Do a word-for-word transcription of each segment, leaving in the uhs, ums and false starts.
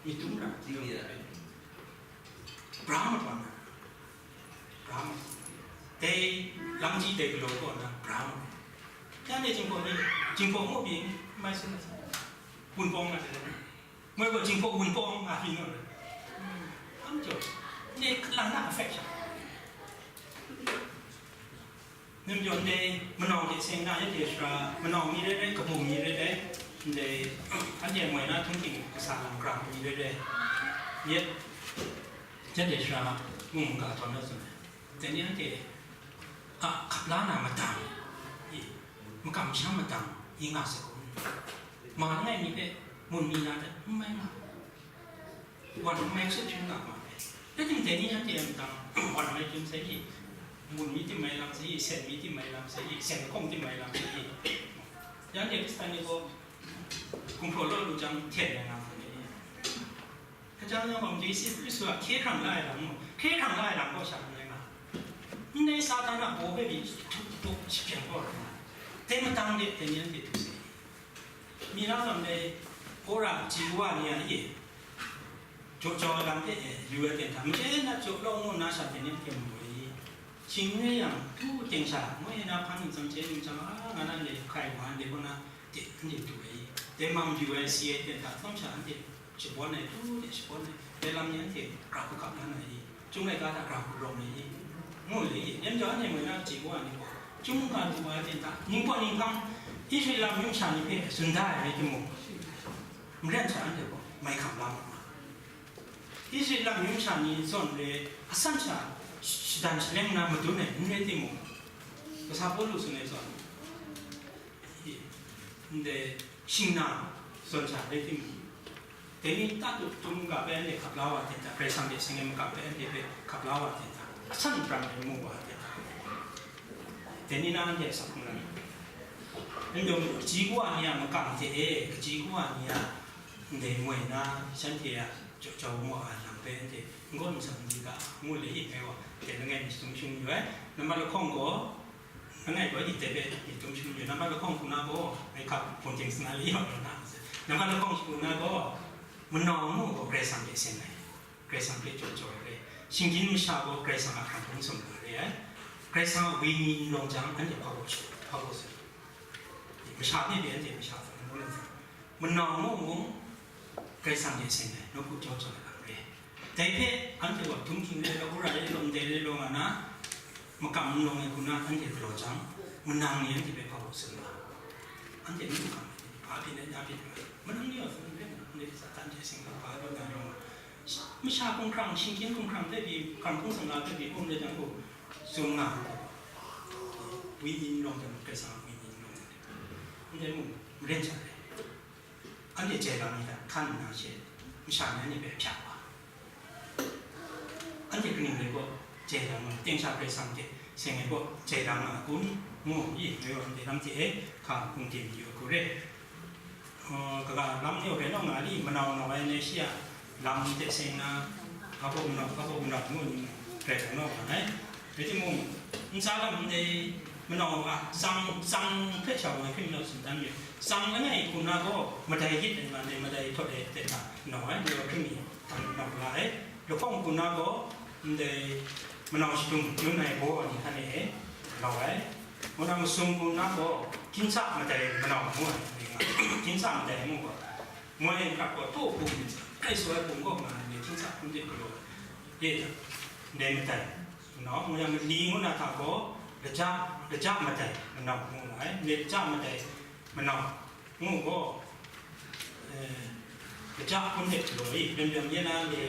Myit dum ra, Brahma bang na. Brahma. Dai, lam ji dai galaw kaw na, Brahma. Yang dai Jinghpaw ni, Jinghpaw mu pyi, mai sun na sa. Wunpawng na sa. Moi gaw Jinghpaw Wunpawng nga pyi naw re. Am jaw. Ni lang na affection. Nim jaw ndai, manau hte seng na, ya hte sara, manau mi rai rai, kabu mi rai rai, ndai, anhte moi na htung ting kasa lam grang mi rai rai, yet, ya hte sara, mung ga tawn na tsun ai. Dai ni anhte a hkap la na matang, i, makam masham matang, i nga sagun. Ma langai mi hpe mun mi na dat, n mai nga. Wan mai sut hpring nga ma ai. Rai timung, dai ni anhte a matang wan mai hpring sai i, mun mi tim mai lam sai i, sen mi tim mai lam sai i, sen lahkawng tim mai lam sai i. Yang de Hkristan ni gaw gumhpraw law lu jang hten ai nga hpung ni. Hkajang yang gaw, Yesu Hkristu a hkye hkrang la ai lam gaw, hkye hkrang la ai lam gaw sha n rai nga. Ndai Satan a baw hpe pyi htuk htuk shapyang kau ai nga. Dai matang de, dai ni anhte du sai. Mi na lam dai, wora chyi wa ni a ye, jaw jaw ai lam hte e, yu ai ten hta, machye na jaw law ngu nna sha ten ni hte mu ai. Shing n re yang, tu teng sha, moi na hpa ningtsam chye ningtsam, a, nga na le hkai wa ndai kaw na, de, anhte du ai. Dai mam yu ai, si ai ten hta, atsawm sha anhte shabawn ai, tu de shabawn ai, dai lam ni anhte gra hkap la na ai. Chyum laika hta grang hku rawng ai i? Ngu le i? Lam jaw anhte moi na chye wa ai ni gaw, chyum mungga du wa ai hte hta, ningpawt ninghpang, Israela myu masha ni hpe tsun da ai rai timung, maren sha anhte gaw mai hkam la mu ai. Israela myu masha ni zawn re, asan sha shadan shaleng na madun ai n rai timung, kasa Pawlu tsun ai zawn, ndai shing na zawn sha rai timung, dai ni tatu tum ga bai anhte hkap la wa hte hta, Karai Kasang hte seng ai makam bai anhte hpe hkap la wa hte hta, asan prang ai mu wa hte hta, dai ni na anhte asak hkrum ai. Anhte kaji kawa ni a makam hte e, kaji kawa ni a ndai moi na, shanhte a jau jau mu ai lam bai anhte n gaw n sam n di ga, ngu le i, ngai gaw dai langai mi shadum shing yu ai. Nambat lahkawng gaw, Langai gaw, i dai hpe i dum shangun yu, nambat lahkawng hku na gaw, ngai hkap hpung ting sanga le yawng na, nambat lahkawng hku na gaw, manau mu gaw Karai Kasang hte seng ai, Karai Kasang hpe jaw jaw ai re, shinggyim masha gaw Karai Kasang a hkrang hpung sumla re ai, Karai Kasang a Wenyi n rawng jang, anhte hpa gaw shu, hpa gaw shu, masha hpe pyi anhte masha hpung n rawng ai. Manau mu mung, Karai Kasang hte seng ai, nawku jaw jaw ai lam re. Dai hpe, anhte gaw, dum hkying re law, wora re law, ndai re law nga na, makam n rawng ai hku na, anhte galaw jang, manang ni anhte hpe hpa hpaw tsun nga, anhte n hkam ai, hpa byin ai, ya byin ai, manang ni gaw, tsun hpe manang ni Satan hte seng ai, hpa rawt ai rawng nga, masha hkumhkrang, shinggyim hkumhkrang hpe pyi, hkrang hpung sumla hpe pyi, hpung re jang gaw, tsun nga ai, Wenyi n rawng jang, Karai Kasang a Wenyi n rawng jang, anhte mung, maren sha ai. Anhte jai lam ni hta hkan nna she, masha ni anhte hpe hpyak wa. Anhte kaning rai gaw, jai lam nga, teng sha Karai Kasang hte seng ai gaw, jai lam nga kun, ngu, i, ngai gaw ndai lam hte e, hka hpung tim yu ai hku re. Uh, kaga lam ni gaw rai naw nga li, manau nau ai ni shi a, lam hte seng na, hpa hpaw manau, hpa hpaw manau ngu ni rai hkra naw nga ai. Rai timung, ntsa lam ndai manau a tsang, tsang hpe sha wa hkring nau tsun dan mi, tsang langai hku na gaw, madai hkyit ai nga ndai madai htawt ai hte hta nau ai, ni hkring mi hta nau la ai. Lahkawng hku na gaw, ndai manau shadung yun ai baw ni hkan e nau ai. Ngu na masum hku na gaw, hkying sa madai manau ngu ai, ni nga, hkying sa madai ngu gaw, moi hkrat gaw, taw hpung, hkrai sa ai hpung gaw nga ai, hkying sa hpung de galaw ai, ye jang, ndai madai, manau, ngu yang mali ngu na hta gaw, laja, laja madai, manau ngu nga ai, ndai laja madai, manau, ngu gaw, eh, laja hpun de galaw i, byum byum ye na le,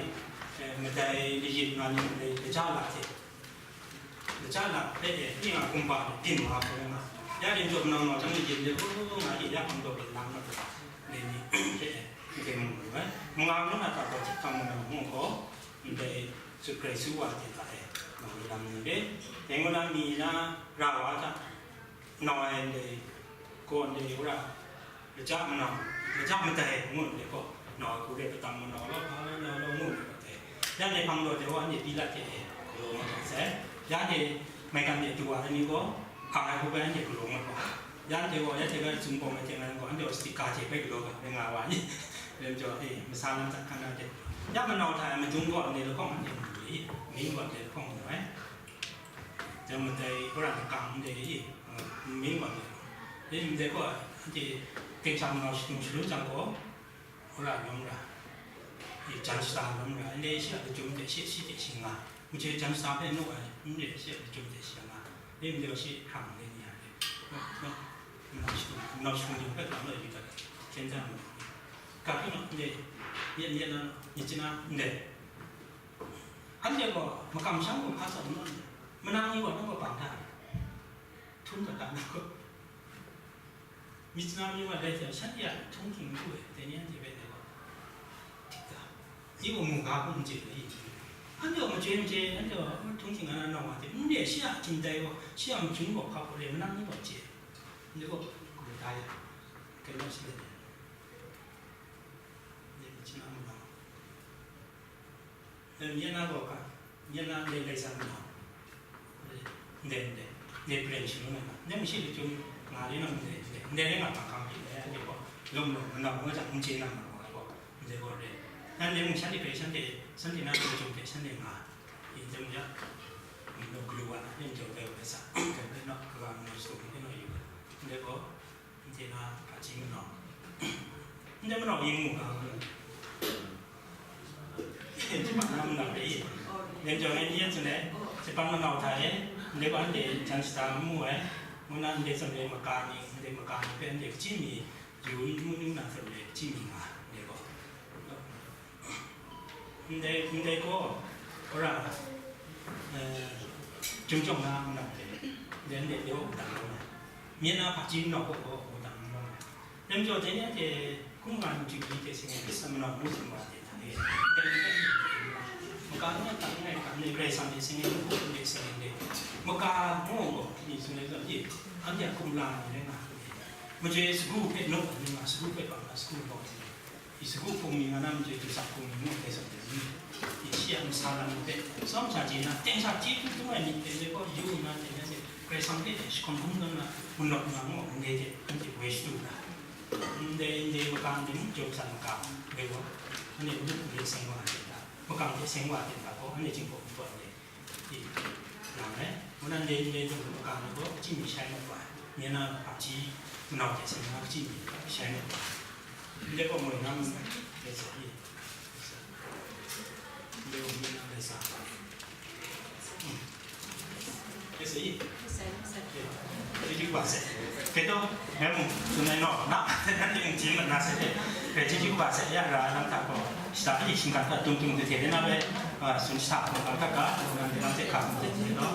eh, madai layit nga ni, madai laja la hte, Laja lam hpe e, ning a kumhpa ni byin wa hkrum nga, ya yin jaw manau nau jang yin de, u, nga yin ya hkrum daw byin lang na, ni ni hpe e, n teng mu lu ai. Manga ngu na hta gaw, htik hkang manau ngu gaw, ndai sut grai su wa hte hta e, nga lu lam ni re, dai ngu na mi na ra wa hta, nau ai ndai, gaw ndai, wora, Laja manau, laja madai ngu ndai gaw, nau hku re, patang manau law, hpa law, law, law ngu ndai gaw dai. Ya ndai hpang law dai wa, anhte Pilat hte e galaw nga hkawng sai. Ya ndai maigan de du wa ai ni gaw, hkang ai hku bai anhte galaw nga hkawng. Ya ndai gaw, ya hte bai zungbawm ai hte ngai gaw, anhte gaw stika hte bai galaw ga, bai nga wa ni. Lam jaw e, masa lam hta hkan da de. Ya manau hta e madung gaw ndai lahkawng anhte mu lu i, ming gaw ndai lahkawng mu ai. Jan madai wora lakang ndai i, ming gaw ndai. Dai ndai gaw anhte ting shang manau shadung shalun jang gaw, wora lawm ra, i jan shada lawm ra, ndai shi a lachyum hte shi shi hte shi nga. Muje jan shada hpe naw ai, n re shi a lachyum hte shi nga. Dai ndai gaw shi hkrang ndai ni a de. Manau shadung, manau shadung ni hpe hkrang law yu dat, hkyen dan mu. Ga hpyi naw, ndai, myit myit na, myit chyeju na, ndai. Anhte gaw makam shang gaw hpa tsawm naw, manang ni gaw nang gaw bang hta, htum gat da nang gaw. Myit chyeju na myit wa dai hte, shanhte a htunghking n du ai, dai ni anhte hpe dai gaw, dik ga, i gaw mu ga hkum n chye ai. Anhte gaw machye machye, anhte gaw htunghking a na nawng wa hte, n re, shi a htim dai gaw, shi a majung gaw hpa gaw re, manang ni gaw chye. Ndai gaw, gaw da ya, kai naw shi le. Dai myit chyeju na mu na. Dai myit na gaw ka, myit na ndai lai san mu na. Ndai, ndai, ndai pren shangun ai ga. Ndai mashi lachyum nga re nang ndai, ndai, ndai rai nga hpa hkam pyi ai, anhte gaw, lawm law, manau gaw jang n chye na ma gaw, gaw, ndai gaw re. Nan ndai mung shanhte hpe, shanhte, shanhte na lachyum hpe, shanhte nga. Yin jang ya, galu wa na, yin jau dai wa sa, dai wa na, kaga manau shadung hpe naw yu ga. Ndai gaw, Ndai na hpaji manau, ndai manau yin mu ga, ndai jahpan na manau re i, ndai jahpan ni yin tsun ai, jahpan manau hta e, ndai gaw ndai jan shada n mu ai, ngu na ndai tsun ai maka ni, ndai maka ni hpe ndai hpaji mi yu n mu, nu na tsun ai hpaji mi nga, ndai gaw. Ndai, ndai gaw, wora, eh, Chyum Jawng Na manau hte, ndai, ndai, ndai gaw wudang rawng ai. Myen na hpaji manau gaw, gaw wudang rawng ai. Dai majaw, dai ni anhte hkungga ningchyu ni hte seng ai, Kris a manau ngu sing wa hte hta e, ndai ni hpe, maka n rai, hta n rai, hta n rai, Karai Kasang hte seng ai, mungkan hte seng ai, ndai, maka gaw, gaw, ni tsun ai zawn, e, anhte a hkum la ai ni rai nga, machye sagu hpe nawk ai ni nga, sagu hpe bang na, sagu nawk ai ni. I sagu hpung mi nga na majaw, du sa hpung mi ngu ai zawn ni, i shi a masa lam hpe, tsawm sha chye na, teng sha chyeju dum ai myit hpe ndai gaw yu nna, teng anhte Karai Kasang hpe shahkawm hkrum nna, manawt nga ngu ai, ndai hte anhte woi shadu na, ndai, ndai maka ndai mung, jaw sa maka, ndai gaw, anhte madu hpung hte seng wa ai hta, makam hte seng wa ai hta gaw, anhte Jinghpaw Wunpawt ndai, i, nang e, ngu na ndai, ndai hpung hte maka ni gaw, hpaji mi shai mat wa ai, myen na hpaji manau hte seng na hpaji mi shai mat wa ai. Ndai gaw moi na, ndai sa i, ndai gaw moi na, ndai sa. Hmm. Ndai sa i. Chyeju kaba sai. Kei taw, ngai mung tsun ai naw, na, nanhte mung htim mat na sai hte, hpe chyeju kaba sai ya, ra ai lam hta gaw, shada e shinggan hta tung tung hte hte na hpe, a, tsun shada hkawm ga hkrat ga, nanhte lam hte hkam hte hte naw.